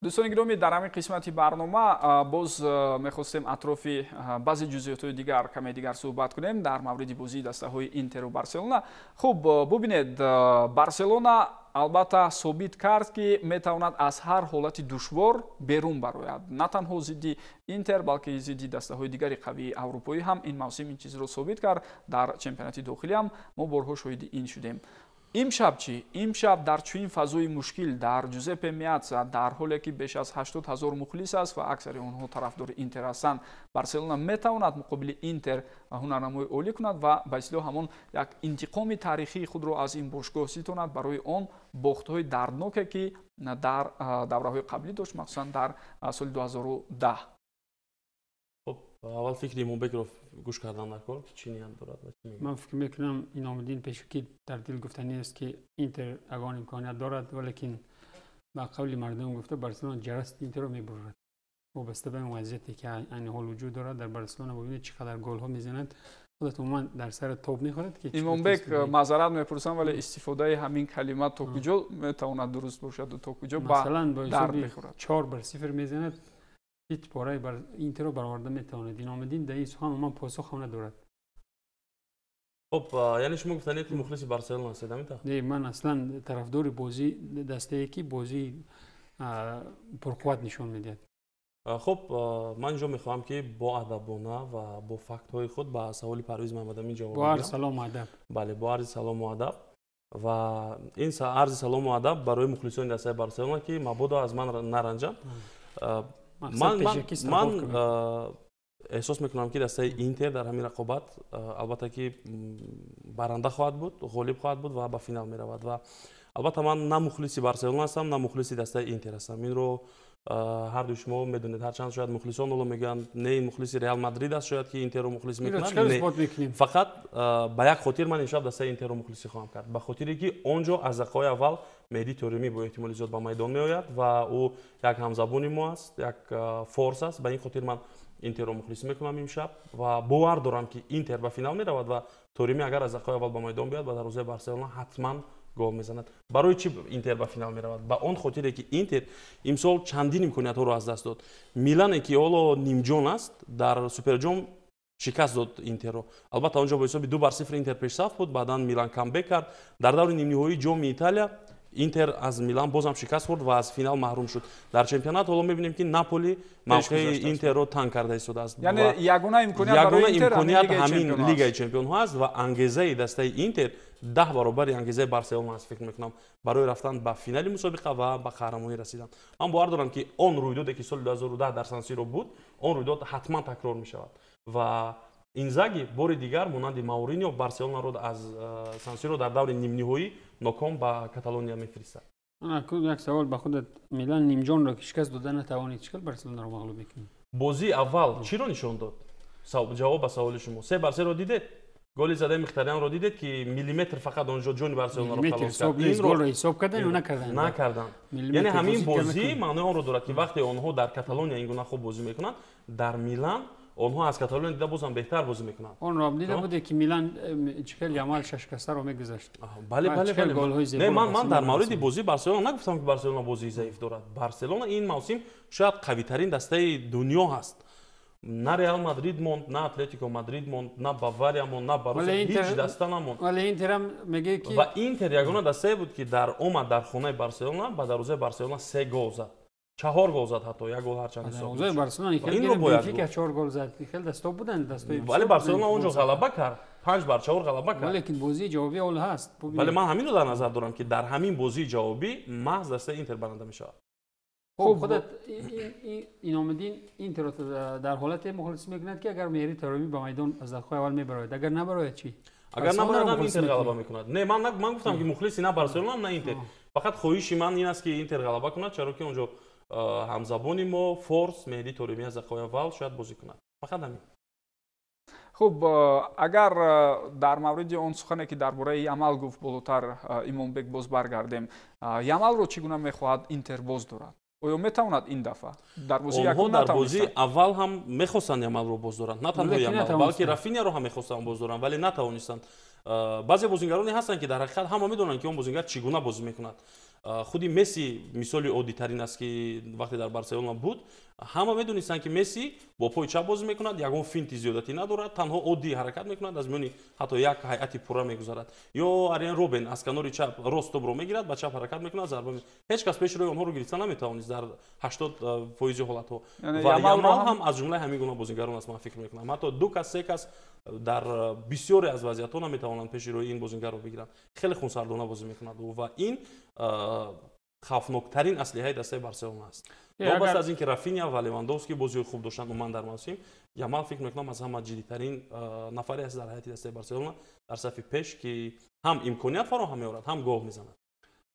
Дӯстони гиромӣ, дар ҳамин қисмати барнома боз мехостем атрофи баъзе ҷузъиётҳои дигар каме дигар суҳбат кунем дар мавриди бозии дастаҳои Интеру Барселона. Хуб, бубинед, Барселона албатта собит кард, ки метавонад аз ҳар ҳолати душвор берун барояд. На танҳо зидди Интер, балки зидди дастаҳои дигари қавии аврупоӣ ҳам ин мавсим ин чизро собит кард. Дар чемпионати дохилӣ ҳам мо борҳо шоҳиди ин шудем. Имшаб чӣ? Имшаб дар чунин фазои мушкил дар Ҷузеппе Меатса, дар ҳоле ки беш аз 80 000 мухлис аст ва аксари онҳо тарафдори Интер ҳастанд, Барселона метавонад муқобили Интер ҳунарнамои олӣ кунад ва ба истилоҳ ҳамон як интиқоми таърихии худро аз ин бошгоҳ ситонад барои он бохтҳои дардноке, ки дар давраҳои қаблӣ дошт, махсусан дар соли 2010? Хуб, аввал фикри Имомбекро гӯш кардан дар кор, ки чӣ ният дорад ва чӣ мегӯяд. Ман фикр мекунам, Иномиддин, пешакӣ дар дил гуфтанӣ аст, ки Интер ягон имконият дорад, валекин ба қавли мардум гуфта, Барселона ҷараст Интерро мебурад. Вобаста ба ин вазъияте, ки айни ҳол вуҷуд дорад дар Барселона, бубинед, чӣ қадар голҳо мезанад, худат умуман дар сара тоб мехӯрад, ки Имомбек, маъзарат мепурсам, вале истифодаи ҳамин калима то куҷо метавонад дуруст бошаду то куҷо ба дард мехӯрад? 4-0 мезанад, ҳеҷ пораи Интерро бароварда метавонад. Иномиддин дар ин сухан умуман посух ҳам надорад. Хуб, яъне шумо гуфтанед, ки мухлиси Барселона ҳастед, ҳамин тавр? Не, ман аслан тарафдори бозӣ дастае, ки бозии пурқувват нишон медиҳад. Хуб, ман инҷо мехоҳам, ки боадабона ва бо фактҳои худ ба саволи Парвиз Маҳмадамин ҷавоб. Бо арзи салому адаб. Бале, бо арзи салому адаб. Ва ин арзи салому адаб барои мухлисони дастаи Барселона, ки мабодо аз ман наранҷанд. Ман эҳсос мекунам, ки дастаи Интер дар ҳамин рақобат, албатта, ки баранда хоҳад буд, ғолиб хоҳад буд ва ба финал меравад. Ва албатта, ман на мухлиси Барселона ҳастам, на мухлиси дастаи Интер ҳастам. Инро ҳардуи шумо медонед. Ҳарчанд шояд мухлисон ҳоло мегӯянд: «Не, ин мухлиси Реал Мадрид аст, шояд ки Интерро мухлис мекунад». Фақат ба як хотир ман имшаб дастаи Интерро мухлисӣ хоҳам кард: ба хотире ки он ҷо аз дақиқаҳои аввал Меҳдӣ Торимӣ бо эҳтимоли зиёд ба майдон меояд ва ӯ як ҳамзабони мо аст, як форс аст. Ба ин хотир ман Интерро мухлисӣ мекунам имшаб ва бовар дорам, ки Интер ба финал меравад. Ва Торимӣ агар аз дақиқаҳои аввал ба майдон биёяд, ба дарвозаи Барселона ҳатман гол мезанад. Барои чӣ Интер ба финал меравад? Ба он хотире ки Интер имсол чандин имкониятҳоро аз даст дод. Милане, ки ҳоло нимҷон аст, дар Суперҷом шикаст дод Интерро. Албатта, он ҷо бо ҳисоби 2-0 Интер пешсаф буд, баъдан Милан камбек кард. Дар даври нимниҳоии Ҷоми Италия Интер аз Милан бозам шикаст хӯрд ва аз финал маҳрум шуд. Дар чемпионат ҳоло мебинем, ки Наполи мавқеи Интерро танг карда истодааст. Яъне ягона имконият ҳамин Лигаи чемпионҳо аст ва ангезаи дастаи Интер 10 баробари ангезаи Барселона аст, фикр мекунам, барои рафтан ба финали мусобиқа ва ба қаҳрамонӣ расидан. Ман бовар дорам, ки он рӯйдоде, ки соли 2010 дар Сан-Сиро буд, он рӯйдод ҳатман такрор мешавад ва Инзаги бори дигар монанди Мауриньо Барселонаро аз Сан-Сиро дар даври нимниҳоӣ ноком ба Каталония мефиристад. Як савол ба худат: Милан нимҷонро ки шикаст дода натавонид, чӣ хел Барселонаро мағлуб мекунӣ? Бозии аввал чиро нишон дод? Ҷавоб ба саволи шумо: 3-3-ро дидед, голи задаи Мхитарянро дидед, ки миллиметр фақат он ҷо ҷони Барселонаро халос кард. Голро ҳисоб кардан ё накардан? Накардан. Яъне ҳамин бозӣ маънои онро дорад, ки вақте онҳо дар Каталония ин гуна хуб бозӣ мекунанд, дар Милан онҳо аз Каталония дида бозам беҳтар бозӣ мекунанд. Онро дида буде, ки Милан чӣ хел Ямал шашкастаро мегузашт. Бале. Не, ман дар мавриди бозии Барселона нагуфтам, ки Барселона бозии заиф дорад. Барселона ин мавсим шояд қавитарин дастаи дунё ҳаст. На Реал Мадрид монд, на Атлетико Мадрид монд, на Бавария монд, на Боруссия, ҳеҷ даста намонд. Вале Интерам мегӯяд, ки Ва Интер ягона дастае буд, ки дар омад дар хонаи Барселона ба дарвозаи Барселона се гол зад, чаҳор гол зад, ҳатто як гол ҳарчанд ҳисоб. Барселона инро бояд Бенфика чор гол зад, хел дасто буданд, дастои Вале Барселона он ҷо ғалаба кард, 5-4 ғалаба кард. Валекин бозии ҷавобӣ ҳол ҳаст. Бале, ман ҳаминро дар назар дорам, ки дар ҳамин бозии ҷавобӣ маҳз дастаи Интер баранда мешавад. Хуб, худат, Иномиддин Интерро дар ҳолате мухлисӣ мекунад, ки агар Меҳри Таромӣ ба майдон аз дақиқаи аввал мебарояд. Агар набарояд, чӣ? Агар набарояд, Интер ғалаба мекунад. Не, ман гуфтам, ки мухлиси на Барселона, на Интер. Фақат хоҳиши ман ин аст, ки Интер ғалаба кунад, чаро ки он ҷо ҳамзабони мо, форс, Меҳдӣ Торимӣ аз дақиқаи аввал шояд бозӣ кунад. Фақат ҳамин. Хуб, агар дар мавриди он сухане, ки дар бораи Ямал гуфт болотар Имомбек, боз баргардем, Ямалро чӣ гуна мехоҳад Интер боз дорад? Оё метавонад ин дафъа? Дар бозии онҳо дар бозии аввал ҳам мехостанд Ямалро боз доранд, на танҳо Ямал, балки Рафиняро ҳам мехостанд боз доранд, вале натавонистанд. Баъзе бозингароне ҳастанд, ки дар ҳақиқат ҳама медонанд, ки он бозингар чӣ гуна бозӣ мекунад. Худи Месси мисоли оддитарин аст, ки вақте дар Барселона буд, ҳама медонистанд, ки Месси бо пои чап бозӣ мекунад, ягон финти зиёдатӣ надорад, танҳо оддӣ ҳаракат мекунад, аз миёни ҳатто як ҳайати пурра мегузарад. Ё Ариен Робен аз канори чап рост тобро мегирад, ба чап ҳаракат мекунад, зарба. Ҳеҷ кас пеши рӯи онҳоро гирифта наметавонист дар 80% ҳолатҳо. Ва Ямал ҳам аз ҷумлаи ҳамин гуна бозигарон аст, ман фикр мекунам. Ҳатто ду кас, се кас дар бисёре аз вазъиятҳо наметавонанд пеши рӯи ин бозингарро бигиранд. Хеле хунсардона бозӣ мекунад ӯ ва ин хавфноктарин аслиҳаи дастаи Барселона аст. Новобаста аз ин ки Рафиня ва Левандовски бозиҳои хуб доштанд умуман дар мавсим, Ямал фикр мекунам аз ҳама ҷиддитарин нафаре аст дар ҳайати дастаи Барселона дар сафи пеш, ки ҳам имконият фароҳам меорад, ҳам гол мезанад.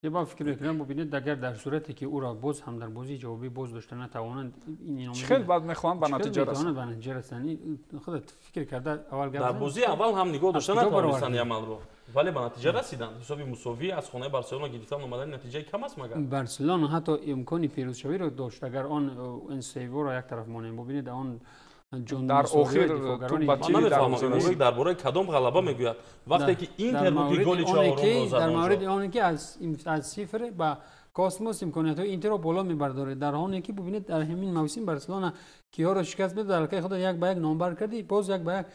Ман фикр мекунам, бубинед, агар дар сурате ки ӯро боз ҳам дар бозии ҷавобӣ боз дошта натавонанд, чӣ хел баъд мехоҳанд ба натиҷа расанд? Ба натиҷа расанд. Худат фикр карда аввал гап дар бозии аввал ҳам нигоҳ дошта натавонистанд Ямалро, вале ба натиҷа расиданд. Ҳисоби мусовӣ аз хонаи Барселона гирифтан омадани натиҷаи кам аст магар? Барселона ҳатто имкони пирӯзшавиро дошт, агар он инсейворо як тараф монем. Бубинед, он дар охир намефаҳмам, дар бораи кадом ғалаба мегӯяд, вақте ки Интер буд ки голи чаҳорумро зад. Дар мавриди оне ки аз сифр ба космос имкониятҳои Интерро боло мебардорад, дар ҳоне ки бубинед, дар ҳамин мавсим Барселона киҳоро шикаст медод, дар алкаи худо як ба як номбар кардӣ, боз як ба як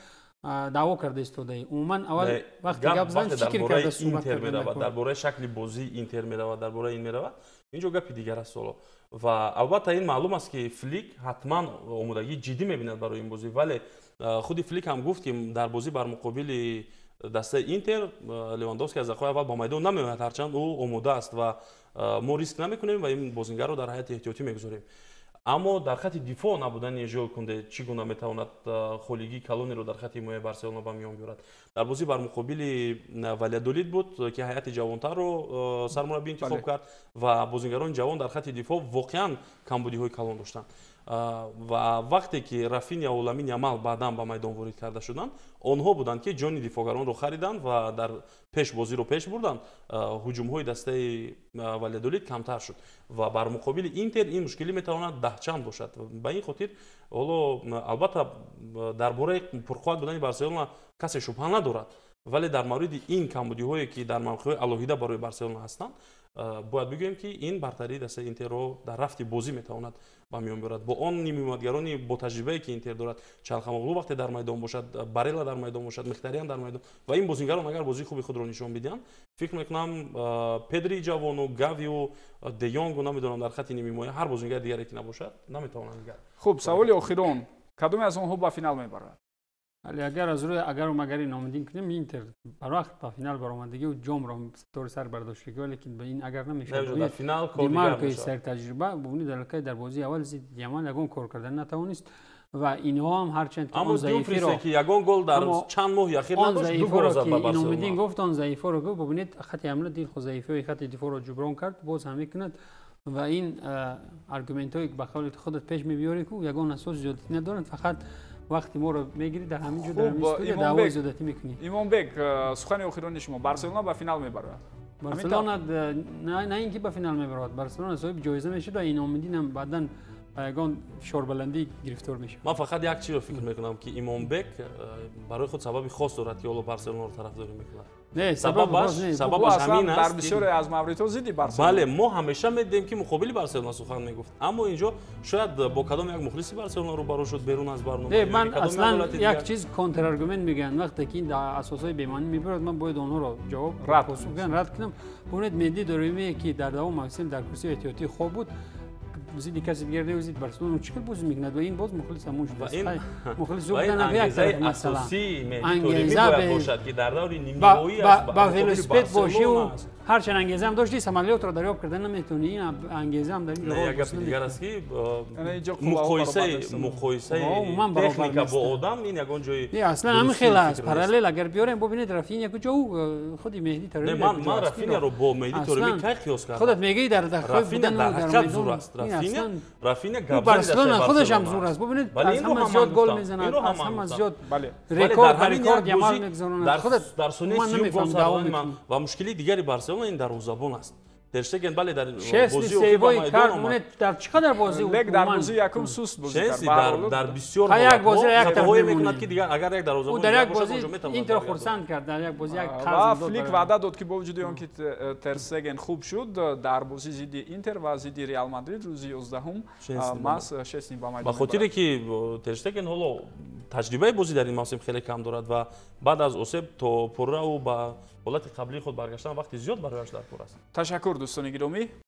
даъво карда истодаӣ. Умуман аввал вақте гап зан фикр карда суҳбат карда, дар бораи шакли бозии Интер меравад, дар бораи ин меравад, инҷо гапи дигар аст ҳоло. Ва албатта ин маълум аст, ки Флик ҳатман омодагии ҷиддӣ мебинад барои ин бозӣ, вале худи Флик ҳам гуфт, ки дар бозӣ бар муқобили дастаи Интер Левандовски аз дақиқаи аввал ба майдон намеояд, ҳарчанд ӯ омода аст ва мо риск намекунем ва ин бозингарро дар ҳайати эҳтиётӣ мегузорем. Аммо дар хати дифоъ набудани Жол Кунде чӣ гуна метавонад холигии калонеро дар хати ҳимояи Барселона ба миён биёрад? Дар бозӣ бар муқобили Валядолид буд, ки ҳайати ҷавонтарро сармураббӣ интихоб кард ва бозингарони ҷавон дар хати дифоъ воқеан камбудиҳои калон доштанд. Ва вақте ки Рафиня ва Ламин Ямал баъдан ба майдон ворид карда шуданд, онҳо буданд, ки ҷони дифоъгаронро хариданд ва дар пеш бозиро пеш бурданд, ҳуҷумҳои дастаи Валядолид камтар шуд ва бар муқобили Интер ин мушкилӣ метавонад даҳчанд бошад. Ба ин хотир ҳоло албатта дар бораи пурқувват будани Барселона касе шубҳа надорад, вале дар мавриди ин камбудиҳое, ки дар мавқеъҳои алоҳида барои Барселона ҳастанд, бояд бигӯем, ки ин бартарии дастаи Интерро дар рафти бозӣ метавонад ба миён биёрад. Бо он нимҳимоятгарони бо таҷрибае, ки Интер дорад, Чалхамоғлу вақте дар майдон бошад, Барела дар майдон бошад, Мхитарян дар майдон, ва ин бозингарон агар бозии хуби худро нишон бидиҳанд, фикр мекунам Педри ҷавону Гавиу Де Йонгу, намедонам, дар хати нимҳимоя ҳар бозингари дигаре ки набошад, наметавонанд дигар. Хуб, саволи охирон, кадоме аз онҳо ба финал мебарад? Вале агар аз рӯи агару магари номидин кунем, Интер барвақт ба финал баромадагӣ ҷомро тори сар бардоштагӣ, валекин ба ин агар намешавад. Димаркои сартаҷриба бубинед, аллакай дар бозии аввал зидди Ямал ягон кор кардан натавонист ва инҳо ҳам ҳарчанд ки он заифиро, ки ягон гол дар чанд моҳи ахир надошт, ду гол зад ба Барселона. Номидин гуфт, он заифоро гуфт, бубинед, хати ҳамла дилхо заифиҳои хати дифоъро ҷуброн кард, боз ҳам мекунад. Ва ин аргументҳое, ки ба қавли худат пеш мебиёрӣ, ку ягон асос зиёдатӣ надоранд, фақат вақти моро мегирӣ дар ҳамин ҷо, дар ҳамин студия даъвои зиёдатӣ мекунӣ. Имонбек, сухани охирони шумо, Барселона ба финал мебарад? Барселона на ин ки ба финал мебарад, Барселона соҳиби ҷоиза мешавад ва Иномидин ҳам баъдан ба ягон фишорбаландӣ гирифтор мешавад. Ман фақат як чизро фикр мекунам, ки Имонбек барои худ сабаби хос дорад, ки ҳоло Барселонаро тарафдорӣ мекунад. Не, сабабаш ҳамин аст, дар бисёре аз мавридҳо зидди Барселона. Бале, мо ҳамеша медидем, ки муқобили Барселона сухан мегуфт, аммо инҷо шояд бо кадом як мухлиси Барселона рӯбарӯ шуд берун аз барнома. Не, ман аслан як чиз контраргумент мегӯянд, вақте ки ин асосҳои бемаънӣ мебарад, ман бояд онҳоро ҷавоб рад кунам. Бубинед, Меди Доримие, ки дар давоми мавсим дар курсии эҳтиётӣ хоб буд, зидди каси дигар не, зидди Барселона чӣ хел бозӣ мекунад? Ва ин боз мухлис ҳамон шудааст. Мухлис будан як тараф масъала. Ангеза бошад, ки дар даври нимниҳоӣ ба велосипед бошиву ҳарчанд ангезаам дошти, самолётро дарёб карда наметавонӣ. Ин ангезаам дар ин як гапи дигар аст, ки муқоисаи техника бо одам ин ягон ҷои не, аслан ҳамин хел аст. Параллел агар биёрем, бубинед, Рафиня куҷо, худи Меҳди Торими. Ман Рафиняро бо Меҳди Торими кай қиёс кардам? Худат мегӯӣ дар Рафиня дар ҳақиқат зур аст. Рафиня Барселона худаш ҳам зур аст. Бубинед, аз ҳама зиёд гол мезанад, аз ҳама зиёд рекорд ба рекорд Ямал мегузаронад. Худат дар сония 30 гол задани ман. Ва мушкили дигари Барселона ин дарвозабон аст. Терштеген, бале, дар бозии дар чӣ қадар бозӣ? Лек дар бозии якум суст бозӣ кард. Дар бисёр як бозӣ як хатоҳое мекунад, ки дигар агар як дарвозабон дар як бозӣ Интер хурсанд кард, дар як бозӣ як қарз. Ва Флик ваъда дод, ки бо вуҷуди он ки Терштеген хуб шуд, дар бозӣ зидди Интер ва зидди Реал Мадрид рӯзи 11-ум маҳз Шесни ба майдон. Ба хотире ки Терштеген ҳоло таҷрибаи бозӣ дар ин мавсим хеле кам дорад ва баъд аз осеб то пурра ӯ ба ҳолати қаблии худ баргаштан вақти зиёд барояш дар кор аст. Ташаккур, дӯстони гиромӣ.